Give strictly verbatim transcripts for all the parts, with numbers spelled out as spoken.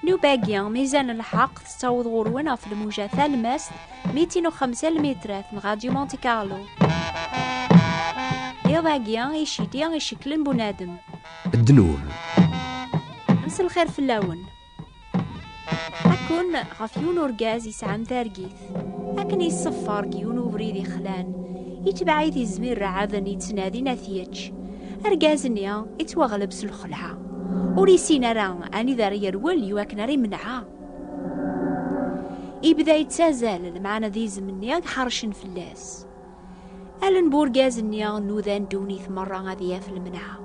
Nnuba-agi, Mizan n lḥeqq, tettaweḍ ɣur-wen ɣef lmuja talmast, mitin u xemsa lmitrat n Radio Monte Carlo. Iḍ-agi, icidi iceklen bunadem. Ddnub. Mselxir fell-awen. Akkun ɣef yiwen urgaz yesɛan targit. Akken yesseffer deg yiwen ubrid ixlan, itbeɛ-it izem irɛaden yettnadin ad t-yečč. Argaz-nni ittwaɣleb s lxelɛa. Ur yessin ara anida ara yerwel i wakken ara imneɛ. Ibda yettazal, lmeɛna d izem-nni i iḥercen fell-as. Allen n urgaz-nni nudan ddunit merra ad yaf lemneɛ.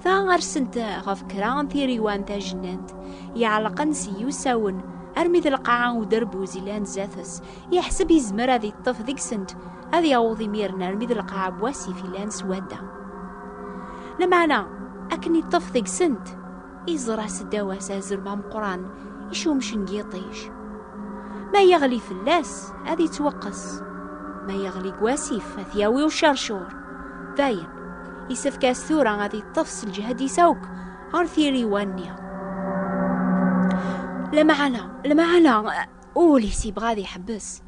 Dɣa rsent ɣef kra n tiriwa n tajennant, iɛelqen s yiwsawen, armi d lqaɛa n uderbuz ilan zdat-s, yeḥseb izmer ad iṭṭef deg-sent, ad yaweḍ imiren armi d lqaɛa n wasif ilan s wadda. Lameɛna, akken iṭṭef deg-sent, iẓra seddaw-as azrem ameqqran icumcen deg yiṭij. Ma yeɣli fell-as, ad ittweqqes. Ma yeɣli deg wasif, ad t-yawi ucercur. Dayen, isefk-as tura ad iṭṭef s lǧehd-is akk ɣer tiriwa-nni. Lameɛna, lameɛna, ul-is ibɣa ad iḥebbes.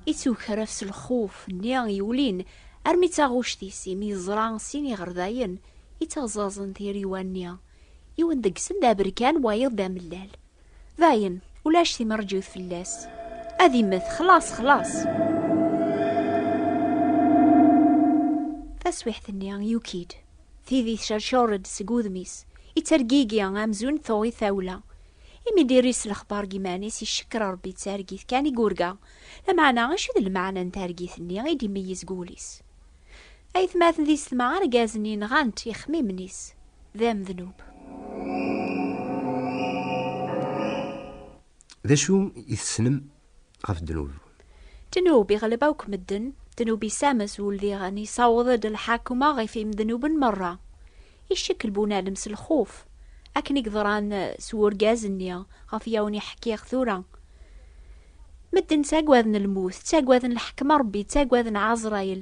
Ittukref s lxuf-nni yulin armi d taɣuct-is, imi yeẓra sin iɣerdayen i ttaẓaẓen tiriwa-nni. Yiwen deg-sen d aberkan, wayeḍ d amellal. Dayen, ulac timerǧiwt fell-as. Ad immet, xlaṣ, xlaṣ. Taswiḥt-nni yuki-d. Tidi tcercur-d seg wudem-is. Ittergigi amzun tuɣ-it tawla. Imi d-irri s lexbar n yiman-is, icekkeṛ Ṛebbi d targit kan i yurga. Lameɛna, acu d lmeɛna n targit-nni i d-imeyyez deg wul-is? Aytmaten d yessetma, argaz-nni nɣan-t ixemmimen-is. D amednub. D acu i tessnem ɣef ddnub? Ddnub iɣleb akk medden, ddnub isames ul diɣen, isaweḍ-d lḥakma ɣef imednuben merra. Icekkel bunadem s lxuf, akken i yeḍran s urgaz-nni ɣef yawen i ḥkiɣ tura. Medden ttagaden lmut, ttagaden lḥekma Ṛebbi, ttagaden Ɛazrayel.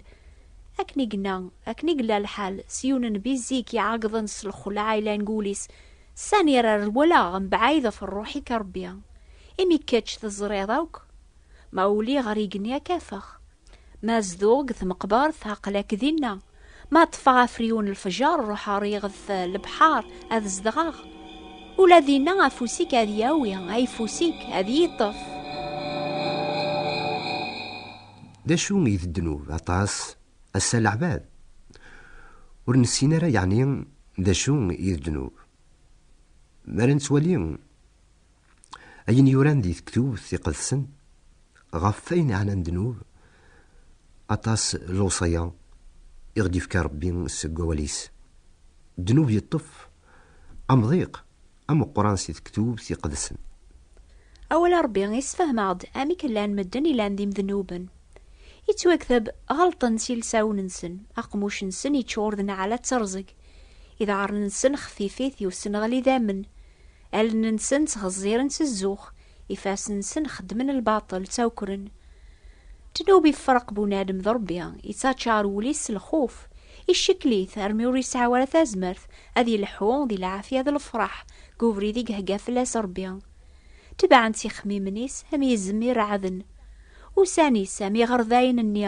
Akken i yenna, akken i yella lḥal s yiwen nnbi zik iɛeggḍen s lxelɛa yellan deg wul-is, sani ara rewleɣ mebɛid ɣef ṛṛuḥ-ik a Ṛebbi. Imi kečč teẓriḍ akk. Ma uliɣ ɣer igenni ad k-afeɣ. Ma zduɣ deg tmeqbert, aql-ak dinna. Ma ṭṭfeɣ afriwen n lefjer, ruḥeɣ ɣef lebḥer ad zedɣeɣ. Ula dinna afus-ik ad yawi, ayeffus-ik ad yiṭṭef. D acu i d ddnub? Aṭas ass-a leɛbad ur nessin ara yeɛni d acu i d ddnub. Mi ara nettwali ayen yuran di tektubt iqedsen ɣef wayen ɛnan ddnub, aṭas n lewṣaya i ɣ-d-yefka Ṛebbi seg wawal-is. Ddnub yeṭṭef amḍiq ameqqran si tektubt iqedsen. Awal n Ṛebbi isfehmeɣ-d amek llan medden ilan d imednuben. Ittwakteb ɣelṭen s ilsawen-nsen, aqmuc-nsen iččur d nneɛla d terẓeg, iḍarren-nsen xfifit i usenɣel idammen, allen-nsen ttɣezziren s zzux, ifassen-nsen xeddmen lbaṭel ttawkren. Ddnub ifreq bunadem d Ṛebbi, ittaččar wul-is s lxuf, icekkel-it armi ur yesɛi ara tazmert ad yelḥu di lɛafya d lefraḥ deg ubrid i ihegga fell-as Ṛebbi. Tebɛen-tt ixemmimen-is am yizem ireɛden. Ussan-is am iɣerdayen-nni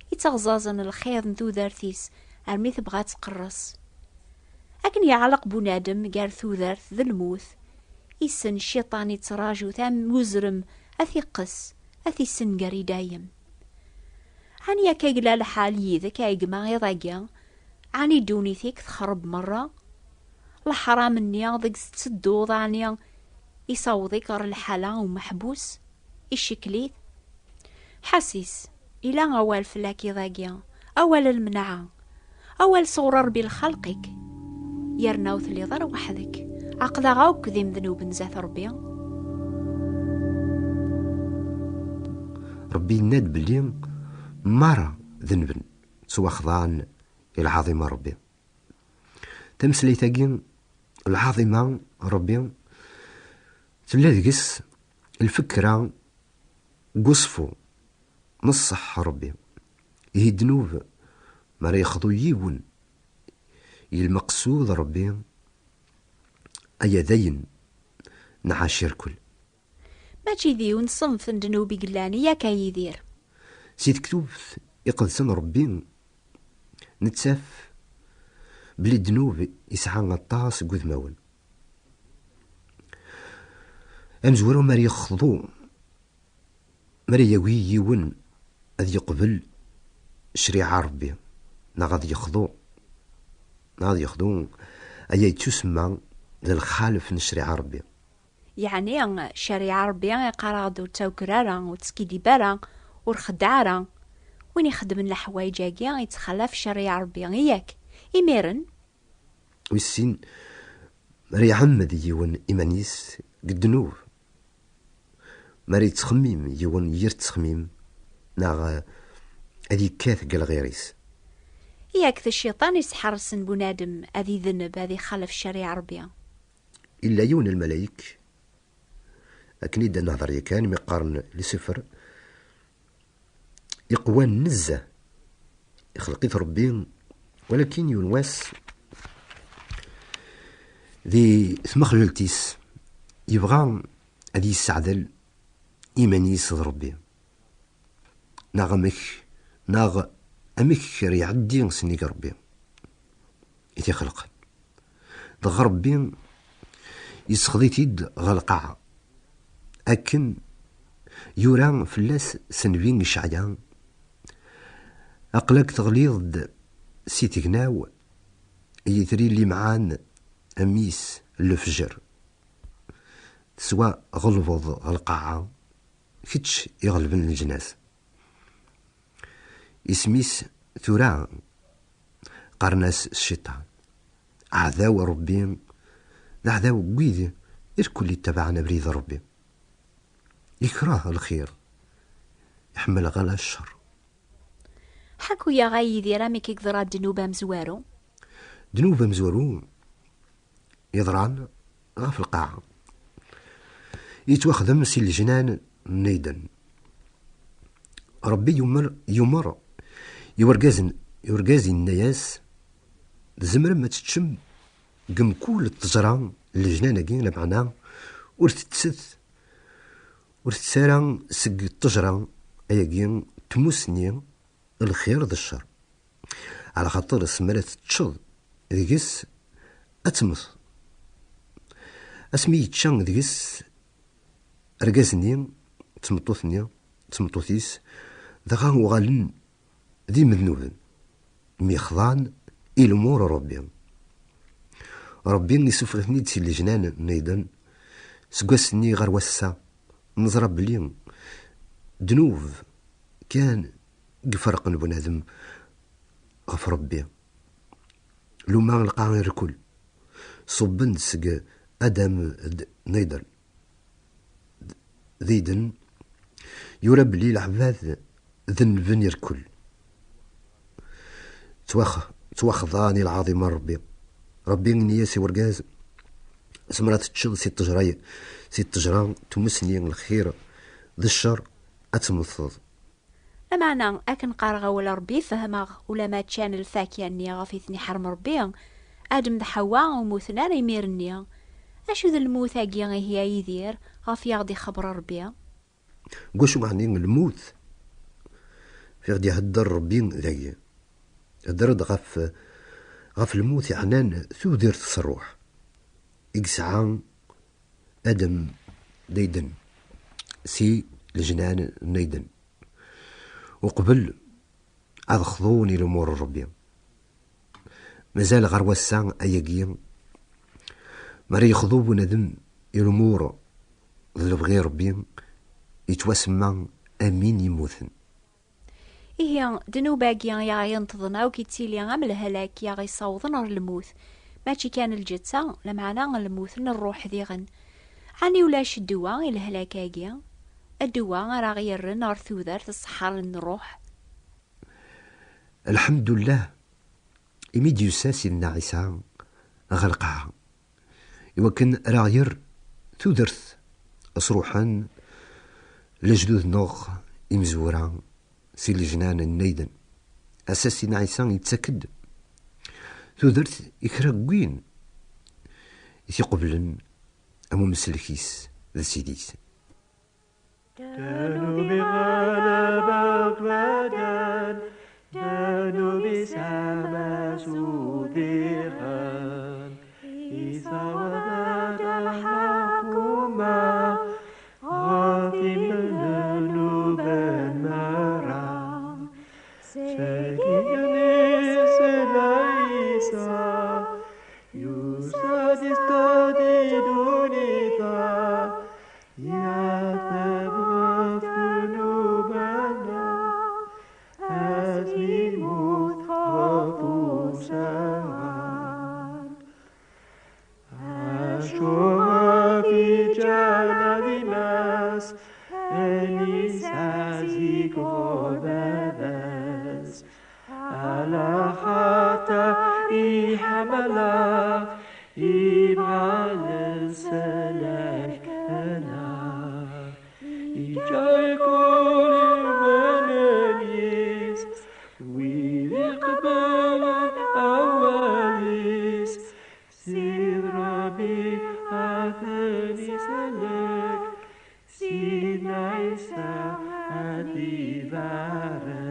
itteɣẓaẓen lxiḍ n tudert-is armi tebɣa ad tqerres. Akken yeɛleq bunadem gar tudert d lmut, issen cciṭan ittraǧu-t am uzrem ad t-iqqes, ad t-issenger i dayem. Ɛni akka yella lḥal yid-k a gma iḍ-agi? Ɛni ddunit-ik texreb merra? Leḥram-nni deg tettedduḍ, ɛni isaweḍ-ik ɣer lḥala umeḥbus? Icekkel-it? Ḥasis, ila awal fell-ak iḍ-agi, awal n lmenɛa, awal sɣur Ṛebbi lxalq-ik. Yerna ur telliḍ ara weḥd-k, aql-aɣ akk d imednuben zdat Ṛebbi. Ṛebbi yenna-d belli merra denben, ttwaxḍan i lɛaḍima n Ṛebbi. Tameslayt-agi, lɛaḍima n Ṛebbi, tella deg-s lfekra n uṣfu n ṣṣeḥ n Ṛebbi. Ihi ddnub, mi ara yexḍu yiwen i lmeqsud n Ṛebbi, aya dayen, nɛac irkel. Mačči d yiwen ṣṣenf n ddnub i yellan, yak a Yidir? Si tektubt iqedsen n Ṛebbi, nettaf belli ddnub yesɛa aṭas n wudmawen. Amezwaru mi ara yexḍu, mi ara yagi yiwen ad yeqbel ccariɛa n Ṛebbi, neɣ ad yexḍu, neɣ ad yexḍu, aya yettusemma d lxalef n ccariɛa n Ṛebbi. Yeɛni, ccariɛa n Ṛebbi iqqar-aɣ-d ur ttaker ara, ur teskidib ara, ur xeddeɛ ara. Win ixeddmen leḥwayeǧ-agi yettxalaf ccariɛa n Ṛebbi, yak? Imiren? Wis sin, mi ara iɛemmed yiwen iman-is deg ddnub, mi ara yettxemmim yiwen yir ttexmim, neɣ ad yekkat deg lɣir-is. Yak d cciṭan isḥersen bunadem ad idneb, ad ixalef ccariɛa n Ṛebbi. Illa yiwen n lmalayek, akken i d-nehder yakan mi qqaren Lucifer, iqwan nezzeh, ixleq-it Ṛebbi, walakin yiwen wass di tmexlelt-is yebɣa ad yesseɛdel iman-is d Ṛebbi. Neɣ amek, neɣ amek ara iɛeddi sennig Ṛebbi i t-ixelqen. Dɣa Ṛebbi yesseɣli-t-id ɣer lqaɛa, akken yura fell-as s nnbi Icɛaya: "Aql-ak teɣliḍ-d si tegnaw, yitri limɛan, a mmi-s n lefjer. Teswa ɣelbeḍ ɣer lqaɛa, kečč iɣelben leǧnas." Isem-is tura qqaren-as Cciṭan. Aɛdaw n Ṛebbi, d aɛdaw n wid irkul ittabaɛen abrid n Ṛebbi. Ikreh lxir, iḥemmel ɣala ccer. Ḥaku-yaɣ a Yidir amek i yeḍra ddnub amezwaru? Ddnub amezwaru yeḍran ɣef lqaɛa, yettwaxdem si lejnan n Eden. Ṛebbi yumer, yumer i urgaz, i urgaz yenna-yas: "Tzemrem ad teččem deg mkul ttejra n lejnan-agi, lameɛna ur tettet, ur tettet ara seg ttejra ayagi n tmussni n lxir d ccer. Ɛla xaṭer asmi ara teččeḍ deg-s ad temmteḍ." Asmi yečča deg-s argaz-nni, d tmeṭṭut-nni, d tmeṭṭut-is, dɣa uɣalen d imednuben, myexḍan i lumuṛ n Ṛebbi. Ṛebbi isuffeɣ-iten-id si lejnan n Eden. Seg wass-nni ɣer wass-a, neẓra belli ddnub kan i iferqen bunadem ɣef Ṛebbi. Luma lqaɛa irkul, ṣubben-d seg Adam d Eden. D Eden yura belli leɛbad denben irkul. Ttwax-, ttwaxḍan i lɛaḍima n Ṛebbi. Ṛebbi yenna-yas i urgaz: "Tzemreḍ ad teččeḍ si ttejra, si ttejra n tmussni n lxir d ccer, ad temmteḍ." Lameɛna, akken qqareɣ awal Ṛebbi, fehmeɣ ulamma ččan lfakya-nni ɣef i ten-iḥrem Ṛebbi, Adem d Ḥawa ur mmuten ara imir-nni. Acu d lmut-agi ihi a Yidir ɣef i aɣ-d-ixebber Ṛebbi? Deg wacu ɛni lmut? Fi ɣ-d-ihedder Ṛebbi dagi. Hedder-d ɣef, ɣef lmut iɛnan tudert s ṛṛuḥ i yesɛa Adem d Eden si lejnan n Eden, uqbel ad xḍun i lumuṛ n Ṛebbi. Mazal ɣer wass-a ayagi, mi ara yexḍu bunadem i lumuṛ d lebɣi n Ṛebbi, yettwasemma am win yemmuten. Ihi, ddnub-agi i aɣ-yenṭḍen akk yettili am lehlak i aɣ-yessawḍen ɣer lmut. Mačči kan lǧetta, lameɛna lmut n ṛṛuḥ diɣen. Ɛni ulac ddwa i lehlak-agi? Ddwa ara ɣ-yerren ɣer tudert ṣṣeḥḥaren n ṛṛuḥ? Lḥemdullah, imi d-yusa Sidna Ɛisa ɣer lqaɛa, iwakken ara ɣ-yerr tudert, ad s-ruḥen lejdud-nneɣ imezwura si lejnan n Eden. Ass-a Sidna Ɛisa yettak-d tudert i kra n win i t-iqeblen am umsellek-is d ssid-is. Ddnub iɣleb akk medden, ddnub isama s udiɣen, isaweḍ-d lḥakuma ɣef imennuben merra. Seg igenni s Ɛisa, yusa-d isṭadi ddunit-a, yateb ɣef ddnub-nneɣ, asmi yemmut ɣef usaɣan. Acuɣef iǧǧa lɛaḍima-s, anisa zik ɣur baba-s? Ala xaṭer iḥemmel-aɣ, ibɣa leslak-nneɣ. Iǧǧa-k ur umnen yis, wid iqeblen awal-is. Sid Ṛebbi ad ten-isellek, Sidna Ɛisa ad t-ibarek.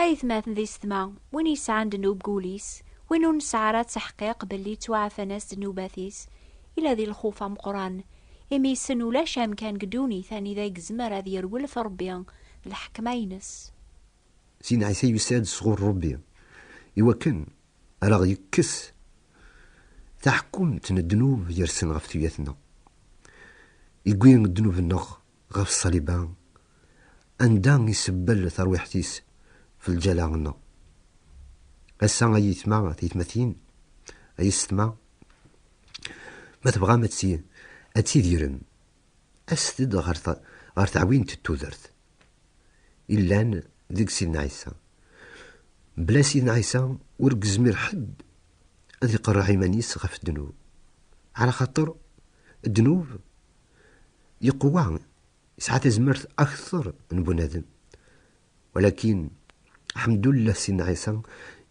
Aytmaten d yessetma, win yesɛan ddnub deg wul-is, win ur nesɛi ara ttaḥqiq belli ttwaɛfan-as ddnubat-is, ila di lxuf ameqqran, imi yessen ulac amkan deg ddunit anida i yezmer ad yerwel ɣef Ṛebbi d lḥekma-ines. Sidna Ɛisa yusa-d sɣur Ṛebbi iwakken ara ɣ-yekkes taḥkumt n ddnub yersen ɣef tuyat-nneɣ. Iwwi ddnub-nneɣ ɣef ṣṣaliba, anda isebbel tarwiḥt-is f lǧala-nneɣ. Ass-a, ay aytma, a taytmatin, ay yessetma, ma tebɣam ad ti-, ad tidirem, aset-d ɣer ta-, ɣer teɛwint n tudert illan deg Sidna Ɛisa. Bla Sidna Ɛisa ur yezmir ḥedd ad iqerreɛ iman-is ɣef ddnub, ɛla xaṭer ddnub yeqwa, yesɛa tazmert akter n bunadem. Walakin, ḥemdullah, Sidna Ɛisa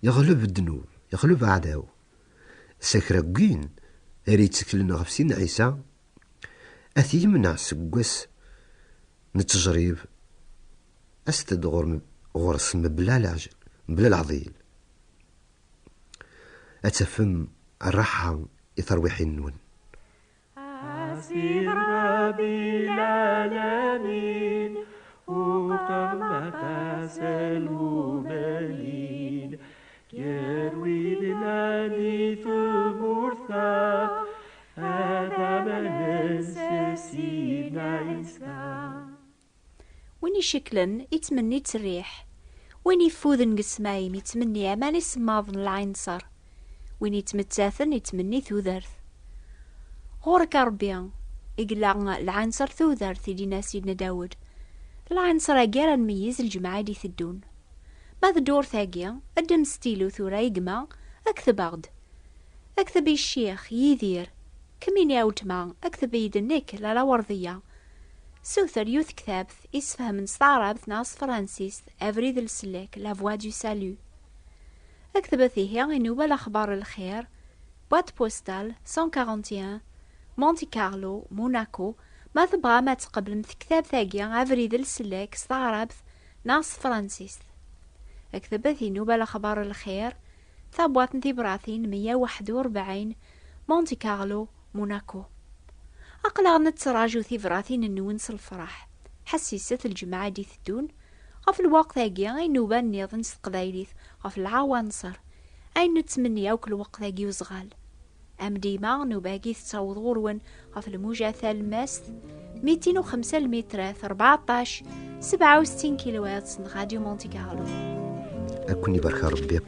yeɣleb ddnub, yeɣleb aɛdaw. S kra n win ara yetteklen ɣef Sidna Ɛisa, ad t-yemneɛ seg wass n ttejrib, aset-d ɣur-, ɣur-s mebla leɛjel, mebla leɛḍil. Ad tafem rraḥa i terwiḥin-nwen. A Sid Ṛebbi lɛalamin, uqem aṭas n lmumnin, gar wid llan di tmurt-a, ad amnen s Sidna Ɛisa. Win iciklen, ittmenni-tt rriḥ. Win iffuden deg ssmam, ittmenni aman isemmaḍen n lɛinṣer. Win ittmettaten, ittmenni tudert. Ɣur-k a Ṛebbi, i yella lɛinṣer tudert, i d-yenna Sidna Dawed. Lɛinṣer-agi ara nmeyyez lǧemɛa i d-iteddun. Ma d ddurt-agi, ddem stilu tura, a gma, akteb-aɣ-d. Akteb i ccix Yidir, kemmini a weltma, akteb-iyi-d nekk, Lalla Werdiya. Suter yiwet tektabt isfehmen s taɛrabt neɣ s tefransist, Abrid n Leslak, La Voie du Salut. Aktbet ihi i nnuba Lexbar n Lxir, boîte postale cent quarante et un, Monte Carlo, Monaco. Ma tebɣam ad tqeblem tektabt-agi, Abrid n Leslak, s taɛrabt neɣ s tefransist, aktbet i nnuba Lexbar n Lxir, tabwaṭ n tibratin meyya u waḥed u rebɛin, Monte Carlo, Monaco. Aql-aɣ nettraǧu tibratin-nwen s lferḥ. Ḥessiset lǧemɛa i d-iteddun ɣef lweqt-agi i nnuba nniḍen s teqbaylit ɣef lɛawanṣer, ayen nettmenni akk lweqt-agi uzɣal. Am dima, nnuba-agi tettaweḍ ɣur-wen ɣef lmuja talemmast, mitin u xemsa lmitrat, rbeɛṭac sebɛa u settin kilohertz n Radio Monte Carlo. Ad ken-ibarek Ṛebbi.